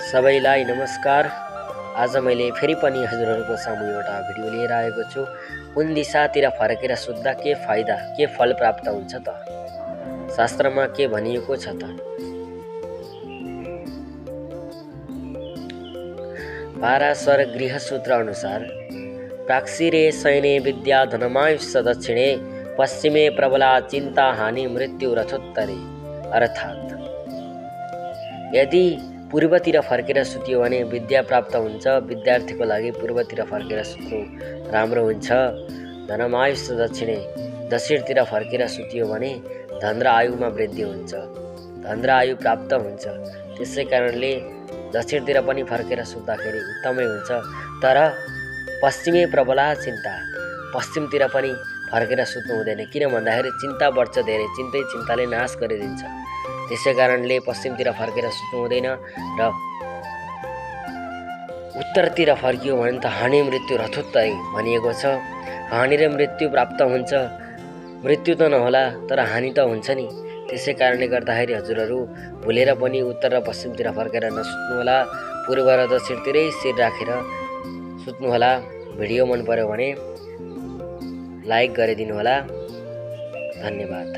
सबैलाई नमस्कार। आज मैले फेरि पनि हजुरहरूको सामु एउटा भिडियो लिएर आएको छु। कुन दिशातिर फर्केर सुत्दा के फाइदा के फल प्राप्त हुन्छ त? शास्त्रमा के भनिएको छ त? पाराशर गृहसूत्र अनुसार प्राक्षिरे शयने विद्या धनमायुष दक्षिणे पश्चिमे प्रबला चिन्ता हानि मृत्यु रथोत्तरे। अर्थात् यदि पूर्वतिर फर्केर सुत्यो भने विद्या प्राप्त हुन्छ। विद्यार्थीको लागि पूर्वतिर फर्केर सुत्नु राम्रो हुन्छ। धनमायुष दक्षिणे दक्षिणतिर फर्केर सुत्यो भने धन र आयुमा वृद्धि हुन्छ, धन र आयु प्राप्त हुन्छ। त्यसै कारणले दक्षिणतिर पनि फर्केर सुत्दाखेरि उत्तमै हुन्छ। तर पश्चिमे प्रबला चिन्ता, पश्चिमतिर पनि फर्केर सुत्नु हुँदैन। किन भन्दाखेरि चिन्ता बढ्छ धेरै, चिन्ताले नाश गरिदिन्छ। त्यसै कारणले पश्चिमतिर फर्केर सुत्नु हुँदैन र उत्तरतिर फर्कियो भने त हानि मृत्यु रथोत्तरै भनिएको छ। हानि र मृत्यु प्राप्त हुन्छ। मृत्यु त नहोला तर हानि त हुन्छ नि। त्यसै कारणले गर्दाखेरि हजुरहरू भुलेर पनि उत्तर र पश्चिमतिर फर्केर नसुत्नुहोला। पूर्व र दक्षिणतिरै शिर राखेर सुत्नुहोला। भिडियो मन पर्यो भने लाइक गरिदिनुहोला। धन्यवाद।